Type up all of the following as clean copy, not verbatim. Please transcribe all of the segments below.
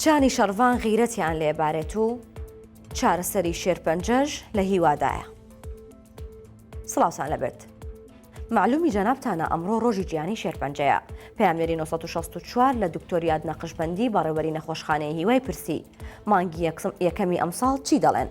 کچانی شەڕڤان غیرەتیان لێ بارێت و چارەسەری شێرپەنجەش لە هیوادایە. سڵاوتان لەبێت. مەعلومی جەنابتانە ئەمڕۆ ڕۆژی جیهانی شێرپەنجەیە. پەیامنێری 964 لە دکتۆر یاد نەقشبەندی بەڕێوبەری نەخۆشخانەی هیوای پرسی مانگی یەکەمی ئەمساڵ چی دەڵێن؟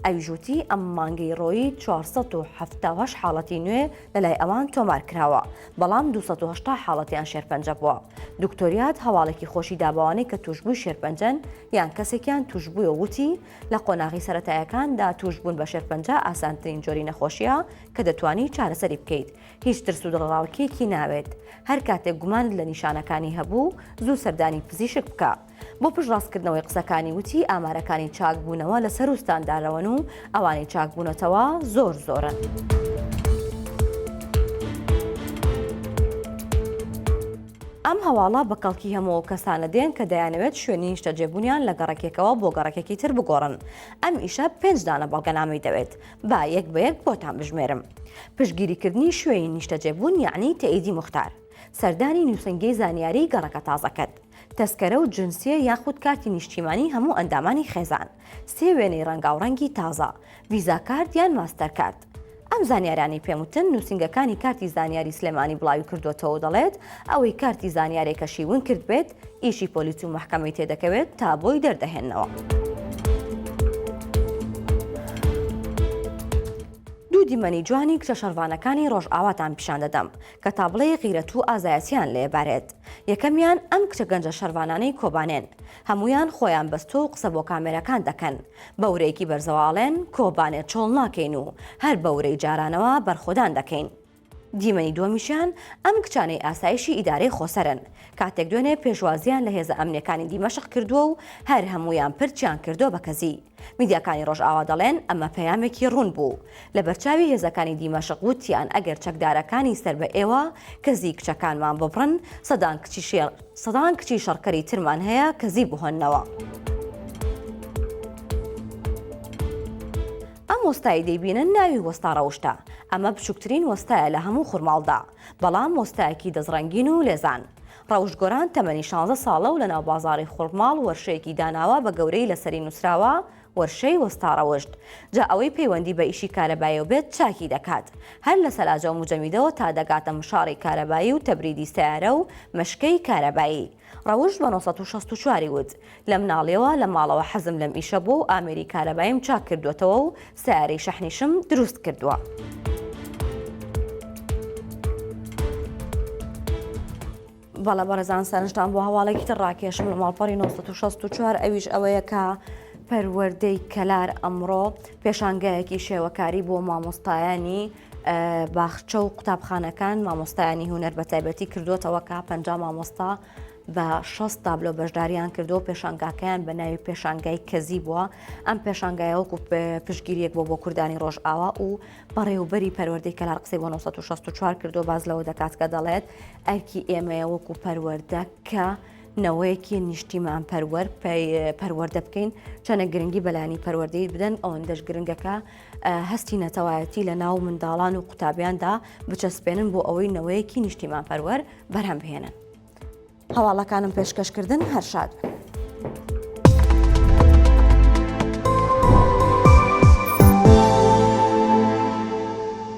ئەویش وتی ئەم مانگەی ڕۆیی 478 حاڵەتی نوێ لەلای ئەوان تۆمار کراوە، بەڵام 280 حاڵەتیان شێرپەنجە بووە. دکتۆر یاد هەواڵێکی خۆشی دا بەوانەی کە تووشبووی شێرپەنجەن یان کەسێکیان تووشبووە و وتی لە قۆناغی سەرەتایەکاندا تووشبوون بە شێرپەنجە ئاسانترین جۆری نەخۆشییە کە دەتوانی چارەسەری بکەیت، هیچ ترس و دڵەڕاوکێیەکی ناوێت، هەر کاتێک گومانت لە نیشانەکانی هەبوو زوو سەردانی پزیشک بکە. بۆ پشتڕاستکردنەوەی قسەکانی وتی، ئامارەکانی چاکبوونەوە لە سەروو ستاندارەوەن و ئەوانەی چاکبوونەتەوە زۆر زۆرن. ئەم هەواڵە بە کەڵکی هەموو ئەو کەسانە دێن کە دەیانەوێت شوێنی نیشتەجێبوونیان لە گەڕەکێکەوە بۆ گەڕەکێکی تر بگۆڕن. ئەم ئیشە پێنج دانە بەڵگەنامەی دەوێت. با یەک بە یەک بۆتان بژمێرم. پشتگیریکردنی شوێنی نیشتەجێبوون یەعنی تەئیدی موختار. سەردانی نووسنگەی زانیاریی گەڕەکە تازەکەت. تەسکەرە و جنسیە یاخود کارتی نیشتیمانی هەموو ئەندامانی خێزان. سێ وێنەی ڕەنگاوڕەنگی تازە. ڤیزا کارت یان ماستەر کارت. ئەم زانیارانەی پێم وتن نووسینگەکانی کارتی زانیاری سلێمانی بڵاوی کردووەتەوە و دەڵێت ئەوەی کارتی زانیارێکەشی ون کردبێت ئیشی پۆلیس و مەحکەمەی تێدەکەوێت تا بۆی دەردەهێننەوە. دوو دیمەنی جوانی کچە شەڕڤانەکانی ڕۆژئاواتان پیشان دەدەم کە تا بڵێی غیرەت و ئازایەتیان لێ بارێت. یەکەمیان ئەم کچە گەنجە شەرڤانانەی کۆبانێن. هەموویان خۆیان بەستووە و قسە بۆ کامێراکان دەکەن. بە ورەیەکی بەرزەوە ئەڵێن کۆبانێ چۆڵ ناکەین و هەر بە ورەی جارانەوە بەرخۆدان دەکەین. دیمەنی دووەمیشیان ئەم کچانەی ئاسایشی ئیدارەی خۆسەرن. کاتێک دوێنێ پێشوازییان لە هێزە ئەمنیەکانی دیمەشق کردووە و هەر هەموویان پرچیان کردووە بە کەزی. میدیاکانی ڕۆژئاوا دەڵێن ئەمە پەیامێکی ڕوون بوو لەبەرچاوی هێزەکانی دیمەشق وتیان ئەگەر چەکدارەکانی سەر بە ئێوە کەزی کچەکانمان ببڕن سەدان کچی سەدان کچی شەڕکەری ترمان هەیە کەزی بهۆننەوە. ئەم وەستای دەیبینن ناوی وەستا ڕەوشتە، ئەمە بچووکترین وەستایە لە هەموو خورماڵدا، بەڵام وەستایەکی دەستڕەنگین و لێزان. ڕەوشت گۆران تەمەنی شانزە ساڵە و لەناو بازاڕی خورماڵ وەرشەیەکی داناوە بە گەورەی لەسەری نووسراوە وەرشەی وەستا ڕەوشت جا ئەوەی پەیوەندی بە ئیشی کارەبایەوە بێت چاکی دەکات هەر لە سەلاجە و موجەمیدەوە تا دەگاتە مشاڕی کارەبایی و تەبریدی سەیارە و مەشکەی کارەبایی ڕەوشت بە 964 ی وت لە مناڵیەوە لە ماڵەوە حەزم لەم ئیشە بووە و ئامێری کارەباییم چاک کردووەتەوە و سەیارەی شەحنیشم دروست کردووە. بەڵێ بەڕێزان سەرنجتان بۆ هەواڵێکی تر ڕاکێشم لە ماڵپەڕی 964 ئەویش ئەوەیە کە پەروەردەی کەلار ئەمڕۆ پێشانگایەکی شێوەکاری بۆ مامۆستایانی باخچە و قوتابخانەکان مامۆستایانی هونەر بە تایبەتی کردووەتەوە کە 50 مامۆستا بە 60 تابلۆ بەشداریان کردو پێشانگاکەیان بە ناوی پێشانگای کەزی بووە ئەم پێشانگایە وەکو پشتگیریەک بۆ بۆ کوردانی ڕۆژئاوا و بەڕێوبەری پەروەردەی کەلار قسەی بۆ 964 کردو باز لەوە دەکات کە دەڵێت ئەرکی ئێمەیە وەکو پەروەردە کە نەوەیەکی نیشتیمان پەروەر پەروەردە بکەین چەنە گرنگی بەلانی پەروەردەی بدەن ئەوەندەش گرنگەکە هەستی نەتەوایەتی لە ناو منداڵان و قوتابیاندا بچەسپێنن بۆ ئەوەی نەوەیەکی نیشتیمان پەروەر بەرهەم بهێنن. هەواڵەکانم پێشکەشکردن هەر شاد بن.